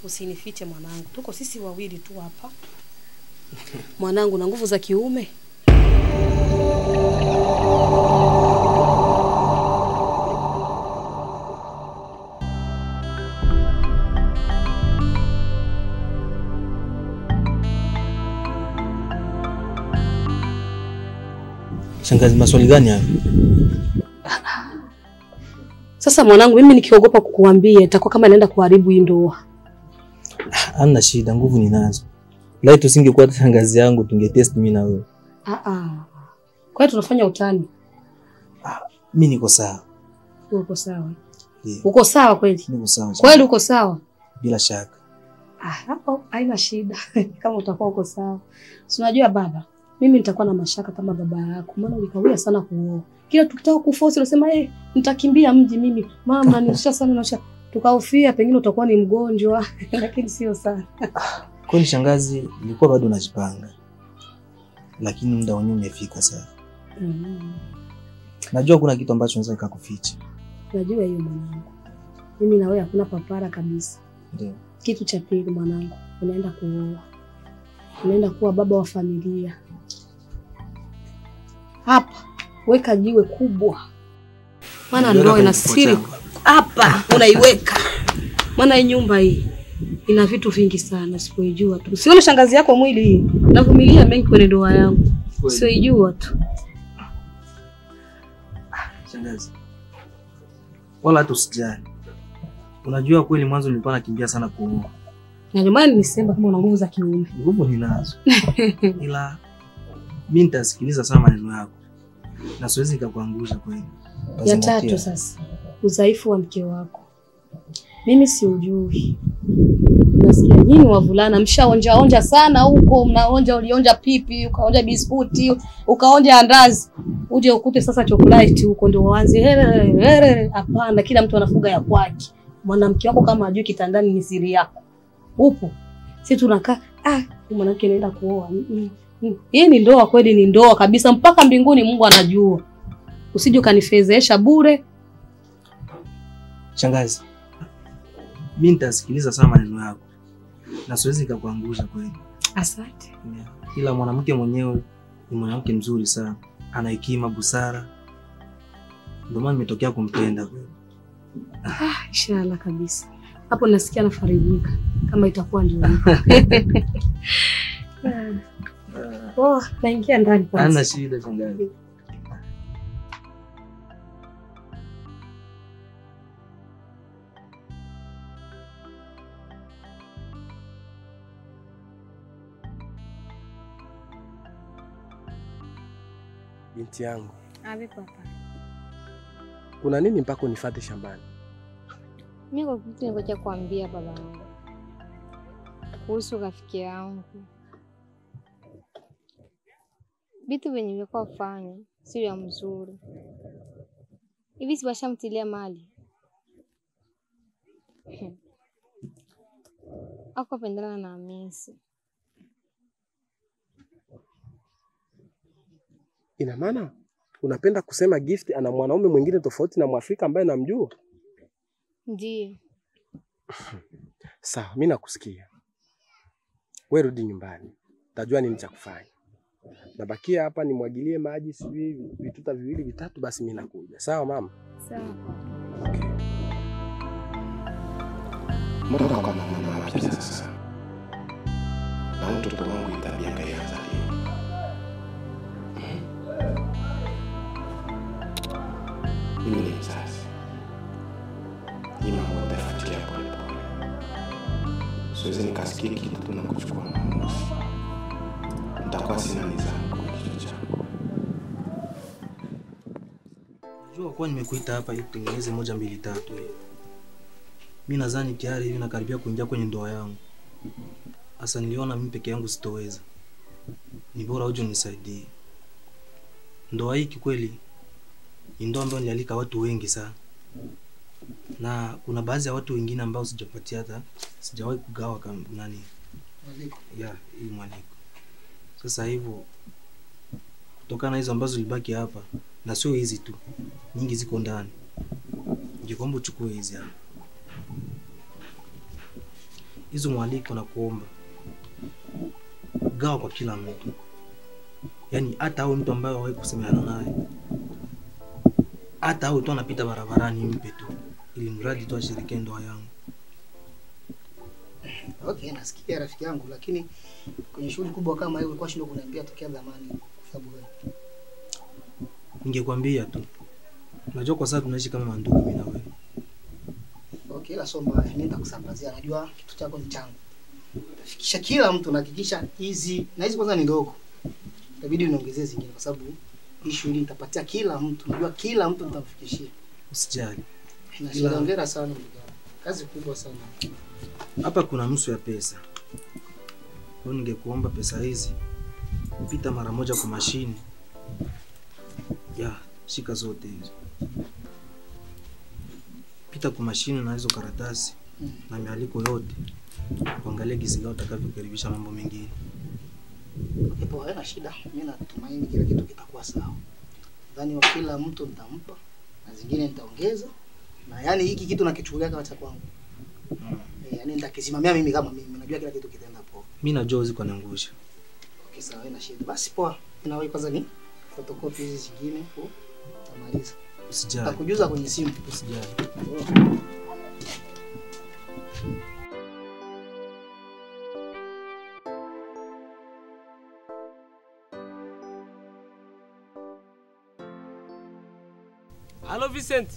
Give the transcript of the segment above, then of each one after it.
Usinifiche mwanangu. Tuko sisi wawili tu hapa. Mwanangu na nguvu za kiume. Shangazi, maswali gani haya? Sasa mwanangu, mimi nikiogopa kukuambia itakuwa kama naenda kuharibu hii ndoa. Hamna shida, nguvu ninazo. Lai tusingekuwa shangazi yangu tungetest mimi na wewe. Kwa hiyo tunafanya utani. Mimi niko sawa. Uko sawa? Yeah. Uko sawa kweli? Niko sawa. Kweli uko sawa? Bila shaka. Hapo haina shida. Kama utakuwa uko sawa. Si unajua baba, mimi nitakuwa na mashaka kama baba yako, maana ulikawia sana kuoa. Kila tukitaka kuforce unasema nitakimbia mji mimi. Mama nilisha sana naosha. Tukahofia pengine utakuwa ni mgonjwa, lakini sio sana. Kweli shangazi, nilikuwa bado najipanga. Lakini muda wenyewe umefika sasa. Najua kuna kitu ambacho naweza nikakuficha. Najua hiyo mwanangu. Mimi na wewe hakuna papara kabisa. Ndio. Kitu cha pili mwanangu, unaenda kuoa. Unaenda kuwa baba wa familia. Hapa weka jiwe kubwa. Maana ndoa ina siri. Hapa unaiweka. Maana hii nyumba hii ina vitu vingi sana, sikuijua tu. Sione shangazi yako mwili hii. Navumilia mengi kwenye ndoa yangu. Sikuijua tu. Shangazi, wala hata usijali. Unajua kweli mwanzo nilikuwa nakimbia sana kuoa. Na ndio maana nilisema kama una nguvu za kiume. Nguvu ninazo. Ila mimi nitasikiliza sana maneno yako. Na siwezi nikakuangusha kweli. Ya tatu sasa, udhaifu wa mke wako. Mimi siujui. Nasikia nyinyi wavulana mshaonja onja sana huko, mnaonja, ulionja pipi, ukaonja biskuti, ukaonja andazi. Uje ukute sasa chocolate huko ndio uanze. Hapana, kila mtu anafuga ya kwake. Mwanamke wako kama hajui kitandani ni siri yako. Upo. Sisi tunakaa, mwanamke anaenda kuoa. Hii ni ndoa kweli, ni ndoa kabisa mpaka mbinguni Mungu anajua. Usije ukanifezesha bure. Shangazi, mimi nitasikiliza sana maneno yako. Na siwezi nikakuangusha kweli. Asante. Yeah. Ila mwanamke mwenyewe ni mwanamke mzuri sana. Ana hekima, busara. Ndio maana nimetokea kumpenda kweli. Inshallah kabisa. Hapo nasikia nafarijika kama itakuwa ndio. Oh, naingia ndani kwanza. Hana shida shangazi. Binti yangu. Abe papa. Kuna nini mpaka unifuate shambani? Mimi kwa kitu ningoja kuambia baba yangu kuhusu rafiki yangu. Vitu vyenye nilikuwa fanya sio ya mzuri. Hivi si washamtilia mali. Akapendana na Hamisi. Ina maana unapenda kusema Gift ana mwanaume mwingine tofauti na Mwafrika ambaye namjua? Ndiyo. Sawa, mimi nakusikia. Wewe rudi nyumbani. Utajua nini cha kufanya. Nabakia hapa nimwagilie maji sijui vituta viwili vitatu, basi mimi nakuja. Sawa mama? Sawa. Okay. Mbona kama mama wapi sasa? Na mtoto wangu tabia kaianza lini? Mimi ni mzazi. Hii mambo nitafuatilia pole pole. Siwezi nikasikia kitu na kuchukua maamuzi. Nitakuwa sina nidhamu kwa kichwa changu. Najua kwa nimekuita hapa ili tutengeneze 1 2 3 hivi. Mimi nadhani tayari hivi nakaribia kuingia kwenye ndoa yangu. Asa niliona mimi peke yangu sitoweza. Ni bora uje unisaidie. Ndoa hii kikweli ni ndoa ambayo nilialika watu wengi sana. Na kuna baadhi ya watu wengine ambao sijapatia hata sijawahi kugawa kama nani. Mwaliko. Ya, hii mwaliko. Sasa hivyo kutokana na hizo ambazo zilibaki hapa na sio hizi tu. Nyingi ziko ndani. Ningekuomba uchukue hizi hapa. Hizo mwaliko na kuomba gawa kwa kila mtu. Yaani hata huyo mtu ambaye hawahi kusemeana naye, hata huyo tu anapita barabarani, mpe tu, ili mradi tu ashirikie ndoa yangu. Okay, nasikia rafiki yangu, lakini kwenye shughuli kubwa kama hiyo ulikuwa shindwa kuniambia tokea zamani kwa sababu gani? Ningekwambia tu. Unajua kwa sasa tunaishi kama mandugu mimi na wewe. Okay, ila sio mbaya, mimi nitakusambazia. Najua kitu chako ni changu. Nitafikisha kila mtu, nahakikisha hizi na hizi kwanza ni ndogo. Itabidi uniongezee zingine kwa sababu hii shughuli nitapatia kila mtu. Najua kila mtu nitamfikishia. Usijali. Na hongera sana ndugu yangu. Kazi kubwa sana. Hapa kuna nusu ya pesa. Kwa ningekuomba pesa hizi pita mara moja kwa mashini. Ya, shika zote hizo. Pita kwa mashini na hizo karatasi na mialiko yote. Kuangalia jinsi gani utakavyokaribisha mambo mengine. Okay, poa, haina shida. Mimi natumaini kila kitu kitakuwa sawa. Nadhani wa kila mtu nitampa na zingine nitaongeza. Na yani hiki kitu nakichukulia kama cha kwangu. Yaani nitakisimamia mimi kama mimi. Najua kila kitu kitaenda poa. Mimi najua uzi kuniangusha. Okay, sawa, haina shida. Basi poa. Ninawahi kwanza ni photocopy hizi zingine hapo. Tamaliza. Usijali. Nitakujuza kwenye simu. Usijali. Halo Vincent.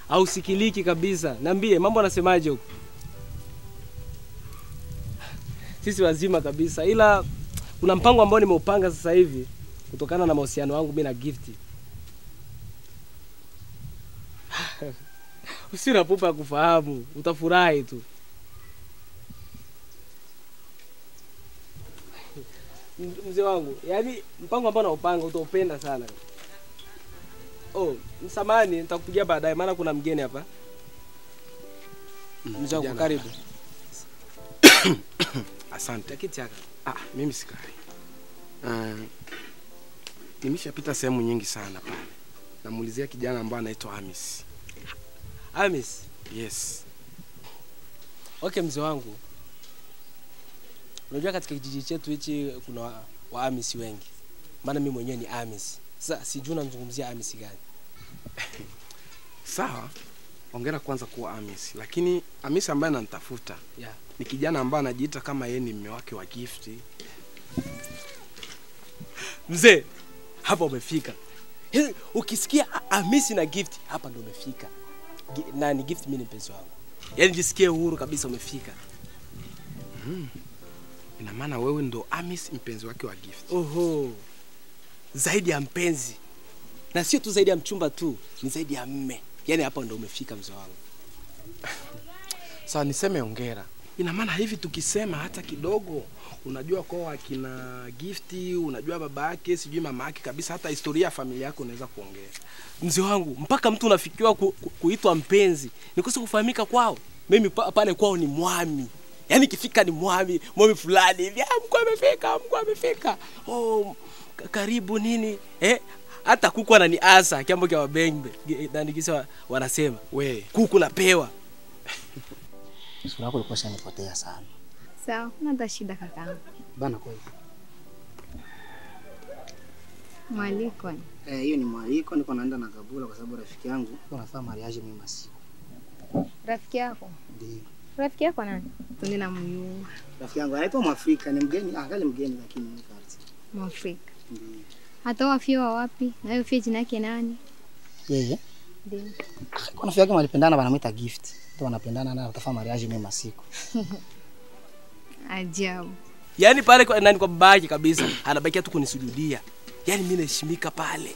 Hausikiliki kabisa. Niambie mambo anasemaje huko? Sisi wazima kabisa. Ila kuna mpango ambao nimeupanga sasa hivi kutokana na mahusiano wangu mimi na Gift. Usina pupa ya kufahamu, utafurahi tu. Mzee wangu, yaani mpango ambao naupanga utaupenda sana. Oh, msamani nitakupigia baadaye maana kuna mgeni hapa. Mzee wangu karibu. Asante. Kiti haka. Ah, mimi sikari. Nimeshapita sehemu nyingi sana pale. Namuulizia kijana ambaye anaitwa Amis. Amis? Yes. Okay mzee wangu. Unajua katika kijiji chetu hichi kuna wa Amis wengi. Maana mimi mwenyewe ni Amis. Sasa sijui unamzungumzia Amis gani. Sawa. Hongera kwanza kuwa Amis, lakini Amis ambaye ananitafuta, yeah, ni kijana ambaye anajiita kama yeye ni mume wake wa Gift. Mzee, hapa umefika. Ukisikia Amis na Gift, hapa ndo umefika. Na ni Gift mimi ni mpenzi wangu. Yaani jisikie uhuru kabisa umefika. Ina maana wewe ndo Amis mpenzi wake wa Gift. Oho. Zaidi ya mpenzi. Na sio tu zaidi ya mchumba tu, ni zaidi ya mme. Yaani hapa ndo umefika mzee wangu. Sawa, niseme hongera. Ina maana hivi tukisema hata kidogo, unajua kwa akina Gift, unajua baba yake, sijui mama yake kabisa, hata historia ya familia yako unaweza kuongea. Mzee wangu, mpaka mtu unafikiwa kuitwa mpenzi, ni kosa kufahamika kwao. Mimi pale kwao ni mwami. Yaani kifika ni mwami, mwami fulani hivi, mkuu amefika, mkuu amefika. Oh, karibu nini? Hata kuku ananiasa kiambo kia wabengbe. Na nikisema wanasema, we, kuku napewa. Sura yako ilikuwa ishanipotea sana. Sawa, kuna hata shida kakaangu. Bana kwa hiyo. Mwaliko. Hiyo ni mwaliko, niko naenda na Kabula kwa sababu rafiki yangu anafanya mariage mimi masiku. Rafiki yako? Ndio. Rafiki yako nani? Tuende na muyua. Rafiki yangu anaitwa Mwafrika, ni mgeni, angali mgeni lakini ni kazi. Mwafrika. Ndio. Hata wafia wa wapi? Na hiyo fia jina yake nani? Yeye? Ndio. Kuna fia yake walipendana wanamuita Gift. Ndio wanapendana na watafanya mariage mimi masiku. Ajabu. Yaani pale kwa nani kwa babake kabisa, anabakia tu kunisujudia. Yaani mimi naheshimika pale.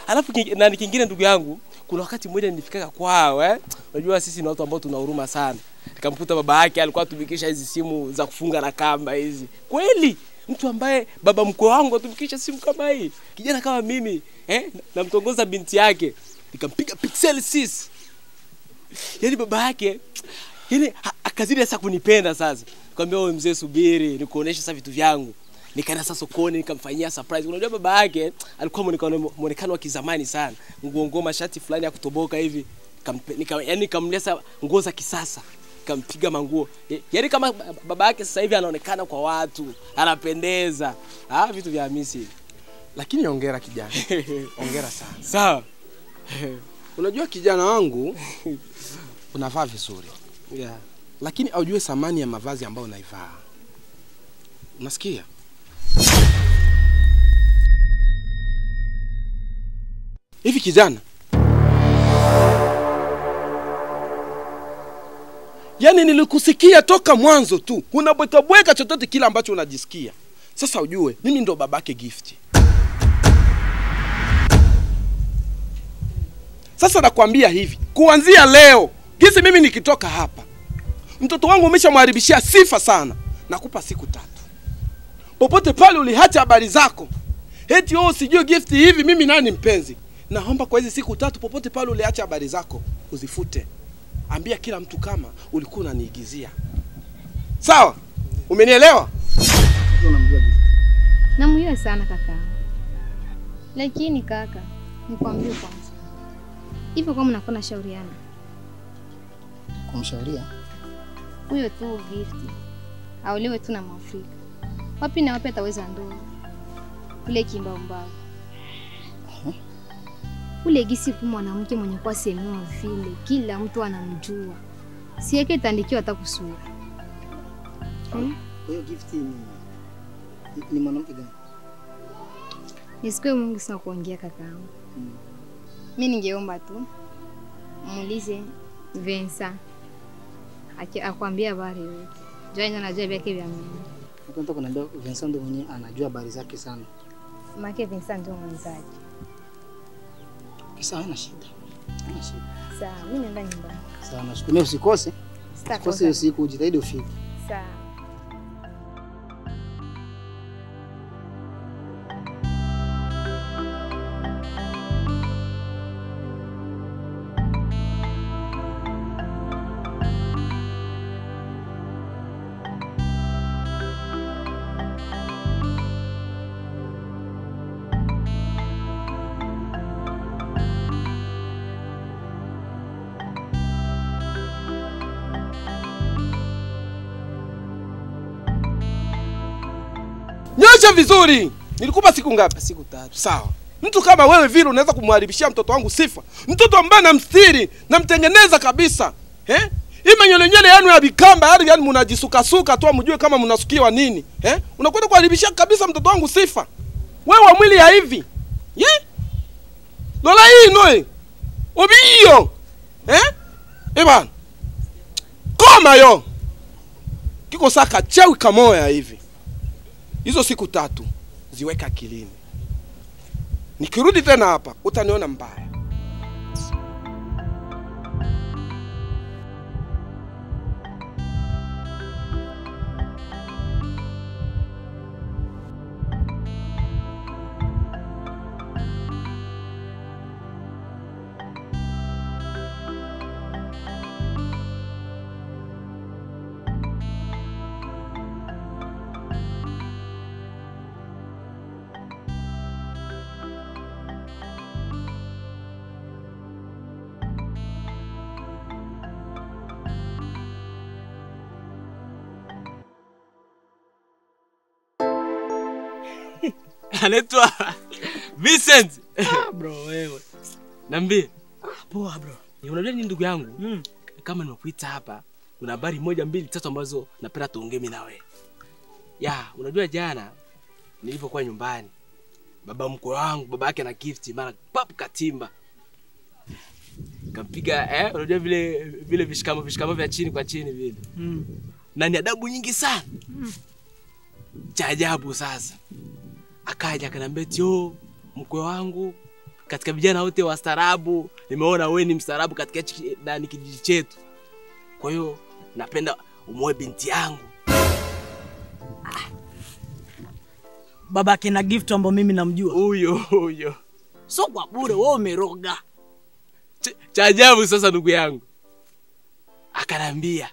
Alafu nani kingine ndugu yangu, kuna wakati mmoja nilifikaka kwao Unajua sisi ni watu ambao tuna huruma sana. Nikamkuta baba yake alikuwa atumikisha hizi simu za kufunga na kamba hizi. Kweli mtu ambaye baba mkwe wangu atumikisha simu kama hii. Kijana kama mimi, namtongoza binti yake. Nikampiga pixel 6. Yaani baba yake, yaani akazidi sasa kunipenda sasa. Nikamwambia wewe mzee subiri, nikuoneshe sasa vitu vyangu. Nikaenda sasa sokoni nikamfanyia surprise. Unajua baba yake alikuwa muonekano wa kizamani sana. Nguo ngoma shati fulani ya kutoboka hivi. Yaani kamlesa nguo za kisasa. Kampiga manguo. Yaani kama baba yake sasa hivi anaonekana kwa watu, anapendeza. Ah, vitu vya Hamisi. Lakini hongera kijana. Hongera sana. Sawa. Unajua kijana wangu unavaa vizuri. Yeah. Lakini aujue thamani ya mavazi ambayo unaivaa. Unasikia? Hivi kijana, yaani nilikusikia toka mwanzo tu unabweka bweka chochote kile ambacho unajisikia. Sasa ujue mimi ndo babake Gift. Sasa nakwambia hivi, kuanzia leo gisi mimi nikitoka hapa, mtoto wangu umeshamharibishia sifa sana. Nakupa siku 3. Popote pale uliacha habari zako, eti wewe usijue Gift hivi mimi nani mpenzi. Naomba kwa hizi siku 3 popote pale uliacha habari zako uzifute. Ambia kila mtu kama ulikuwa unaniigizia. Sawa? Umenielewa? Unamjua Gift? Namjua sana kaka. Lakini kaka, nikwambie kwanza. Hivyo kama mnakuwa nashauriana. Kumshauria? Huyo tu Gift. Aolewe tu na Mwafrika. Wapi na wapi ataweza ndoa? Kule kimbao mbao. Ule gisi kwa mwanamke mwenye kwa semewa vile, kila mtu anamjua. Si yake tandikiwa hata kusura. Kwa hiyo Gift ni mwanamke gani? Nisikuwe Mungu sana kuongea kakaangu. Mimi ningeomba tu muulize Vincent akwambia habari yote. Joy anajua vyake vya mimi. Nataka kuniambia Vincent ndio mwenyewe anajua habari zake sana. Make Vincent ndio mwenzake. Sawa, haina shida. Haina shida. Sawa, mimi naenda nyumbani. Sawa, nashukuru. Usikose. Usikose usiku, ujitahidi ufike. Sawa. Nyosha vizuri. Nilikupa siku ngapi? Siku 3. Sawa. Mtu kama wewe vile unaweza kumharibishia mtoto wangu sifa. Mtoto ambaye namstiri, namtengeneza kabisa. Eh? Ima nyele nyele yanu ya bikamba, yaani mnajisuka suka tu mjue kama mnasukiwa nini. Eh? Unakwenda kuharibishia kabisa mtoto wangu sifa. Wewe wa mwili ya hivi. Ye? Lola hii noi. Obiyo. Eh? Eba. Koma yo. Kiko saka chawi kamoya hivi. Hizo siku 3 ziweka akilini. Nikirudi tena hapa utaniona mbaya. Anaitwa Vincent. Ah bro wewe. Niambie. Ah poa bro. Unajua nini ndugu yangu? Kama nimekuita hapa, kuna habari 1 2 3 ambazo napenda tuongee mimi na wewe. Ya, unajua jana nilipokuwa nyumbani, baba mkwe wangu, baba yake na Gift mara pap katimba. Kampiga unajua vile vile vishikamo vya chini kwa chini vile. Na ni adabu nyingi sana. Cha ajabu sasa. Akaja akaniambia tio mkwe wangu katika vijana wote wastaarabu nimeona wewe ni mstaarabu katika ndani kijiji chetu. Kwa hiyo napenda umoe binti yangu. Babake na Gift ambao mimi namjua. Huyo huyo. So kwa bure wewe umeroga. Cha ajabu sasa ndugu yangu. Akaniambia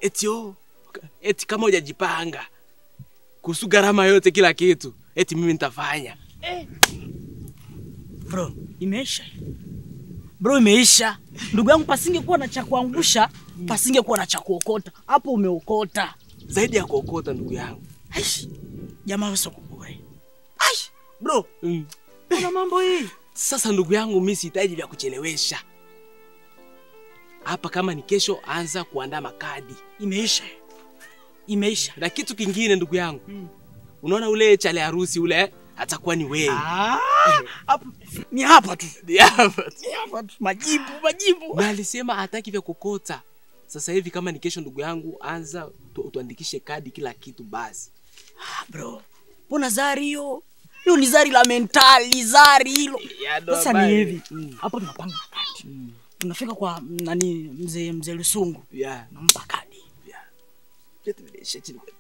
eti eti kama hujajipanga kuhusu gharama yote kila kitu, eti mimi nitafanya. Bro, imeisha. Bro imeisha. Ndugu yangu pasingekuwa na cha kuangusha, pasingekuwa na cha kuokota. Hapo umeokota. Zaidi ya kuokota ndugu yangu. Aish. Jamaa wewe sio bure. Aish, bro. Kuna mambo hii. Sasa ndugu yangu mimi sihitaji vya kuchelewesha. Hapa kama ni kesho anza kuandaa makadi. Imeisha. Imeisha. Na kitu kingine ndugu yangu. Unaona ule chale harusi ule atakuwa ni wewe. Hapo ni hapa tu. Ni hapa tu. Ni hapa tu. Majibu, majibu. Na alisema hataki vya kokota. Sasa hivi kama ni kesho ndugu yangu anza tuandikishe kadi kila kitu basi. Bro. Mbona zari hiyo? Hiyo ni zari la mentali, zari hilo. Sasa ni hivi. Hapo tunapanga kadi. Tunafika kwa nani mzee Lusungu. Nampa kadi.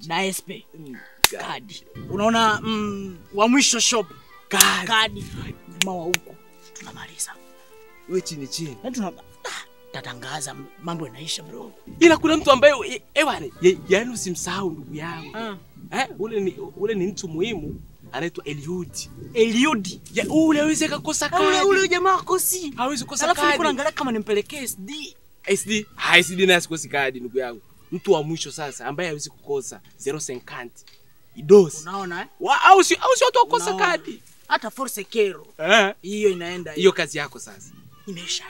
Na SP. Kadi. Unaona wa mwisho shop. Kadi. Jamaa wa huko. Tunamaliza. Wewe chini chini. Na tuna tatangaza mambo yanaisha bro. Ila kuna mtu ambaye ewane, yaani usimsahau ndugu yangu. Ule ni mtu muhimu anaitwa Eliudi. Eliudi. Ya ule hawezi kukosa kadi. Ule jamaa akosi. Hawezi kukosa kadi. Alafu nilikuwa naangalia kama nimpelekee SD. SD? SD naye sikosi kadi ndugu yangu. Mtu wa mwisho sasa ambaye hawezi kukosa 0.50. Idosi. Unaona eh? Au si watu wakosa kadi. Hata force kero. Hiyo inaenda hiyo. Kazi yako sasa. Imeisha.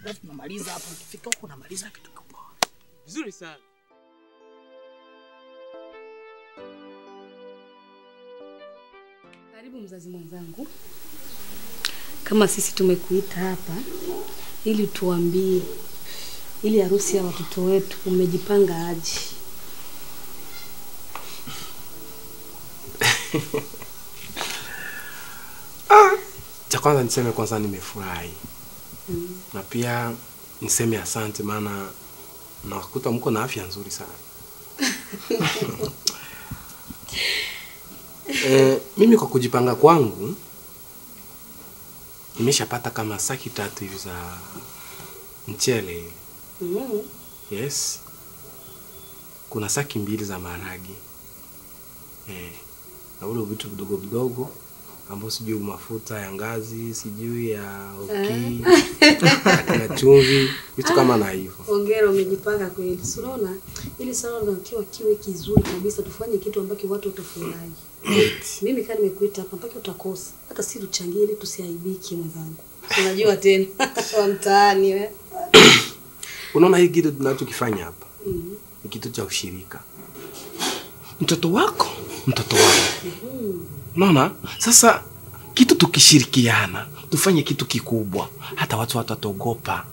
Alafu tunamaliza hapo, tukifika huko namaliza kitu kikubwa. Vizuri sana. Karibu mzazi mwenzangu. Kama sisi tumekuita hapa ili tuambie ili harusi ya watoto wetu umejipanga aje? Cha kwanza niseme kwanza nimefurahi. Na pia niseme asante maana nakuta mko na afya nzuri sana. Mimi kwa kujipanga kwangu nimeshapata kama saki 3 hivi za mchele hivi. Yes. Kuna saki 2 za maharage. Na ule vitu vidogo vidogo ambao sijui mafuta ya ngazi, sijui ya oki, na chumvi, vitu kama na hivyo. Hongera, umejipanga kweli. Unaona ili swala tunatakiwa kiwe kizuri kabisa, tufanye kitu ambacho watu watafurahi. Mimi kama nimekuita hapa mpaka utakosa. Hata si tuchangie ili tusiaibike mwenzangu. Unajua tena wa mtaani wewe. Unaona hii kitu tunachokifanya hapa. Ni kitu cha ushirika. Mtoto wako, mtoto wangu. Unaona? Sasa kitu tukishirikiana, tufanye kitu kikubwa. Hata watu watatogopa.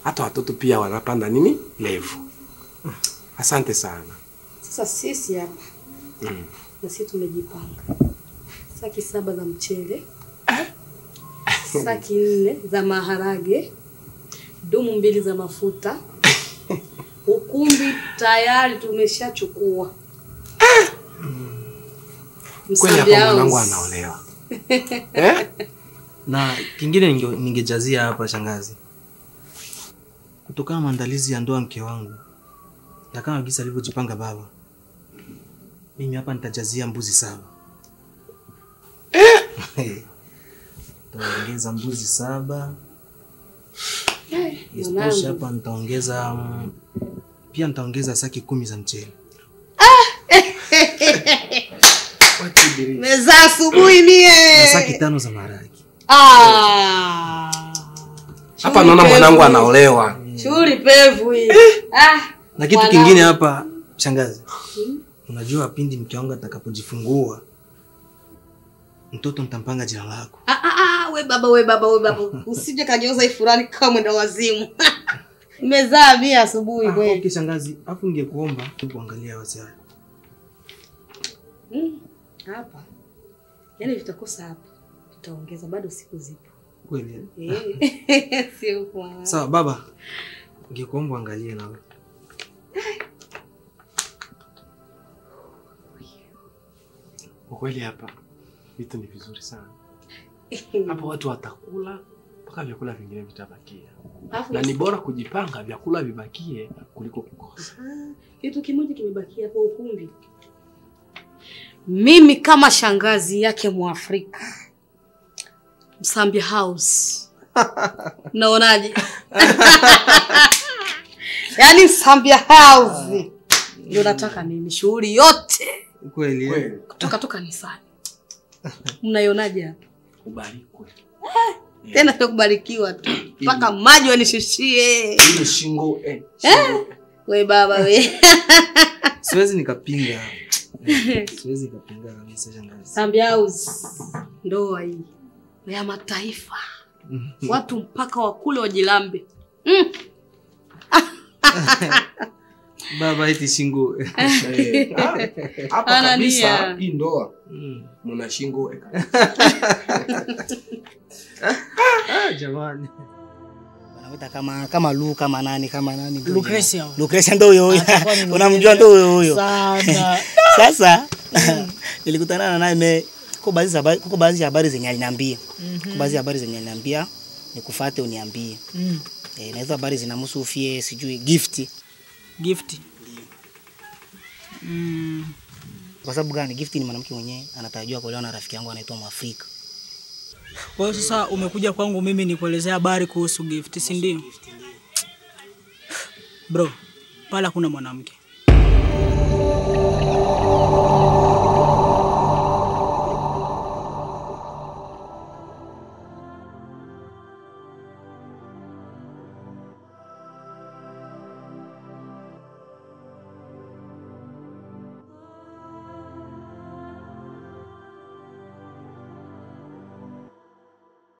Hata watoto pia wanapanda nini? Level. Asante sana. Sasa sisi hapa. Na sisi tumejipanga. Saki 7 za mchele. Saki 4 za maharage. Dumu 2 za mafuta. Ukumbi tayari tumeshachukua. Kweli hapa mwanangu anaolewa. Na kingine ningejazia hapa shangazi. Kutokana na maandalizi ya ndoa mke wangu na kama jinsi alivyojipanga baba, mimi hapa nitajazia mbuzi 7. Nitaongeza mbuzi 7. Isitoshe hapa nitaongeza pia nitaongeza saki 10 za mchele. Meza asubuhi mie. Na saki 5 za maharage. Hapa naona mwanangu anaolewa. Shughuli pevu hii. Na kitu kingine hapa shangazi. Unajua pindi mke wangu atakapojifungua mtoto nitampanga jina lako. We baba, we baba, we baba. Usije kageuza hii furani kama mwenda wazimu. Nimezaa mie asubuhi kweli. Okay shangazi, afu ningekuomba kuangalia wasi haya. Hapa. Yaani tutakosa hapa. Tutaongeza bado siku zipo. Kweli? Sio kwa. Sawa baba. Ningekuomba angalie nawe. Kwa kweli hapa vitu ni vizuri sana. Hapo watu watakula mpaka vyakula vingine vitabakia. Na ni bora kujipanga vyakula vibakie kuliko kukosa. Kitu kimoja kimebakia hapo ukumbi. Mimi kama shangazi yake Mwafrika, Msambi House, Mnaonaje? Yaani Sambia House. Ndio nataka mimi shughuli yote. Kweli. Kutoka tu kanisani. Mnaionaje hapa? Ubarikiwe. Tena sio kubarikiwa tu. Mpaka maji wanishushie. Ile shingo We baba we. Siwezi nikapinga. Siwezi nikapinga kabisa shangazi. Sambia House. Ndoa hii. Ya mataifa. Watu mpaka wakule wajilambe. Baba eti shingo. Hapa kabisa hii ndoa. Mna shingo jamani. Wanamuita kama Lu kama nani Lucretia. Lucretia ndio huyo huyo. Unamjua ndio huyo huyo. Sana. Sasa nilikutana naye kuko baadhi ya habari zenye aliniambia. Kuko baadhi ya habari zenye aliniambia nikufuate uniambie. Na hizo habari zinamhusu ufie sijui gift. Gift. Kwa sababu gani? Gift ni mwanamke mwenyewe anatarajiwa kuolewa na rafiki yangu anaitwa Mwafrika. Kwa hiyo sasa umekuja kwangu mimi nikuelezea habari kuhusu Gift, si ndio? Bro, pala kuna mwanamke.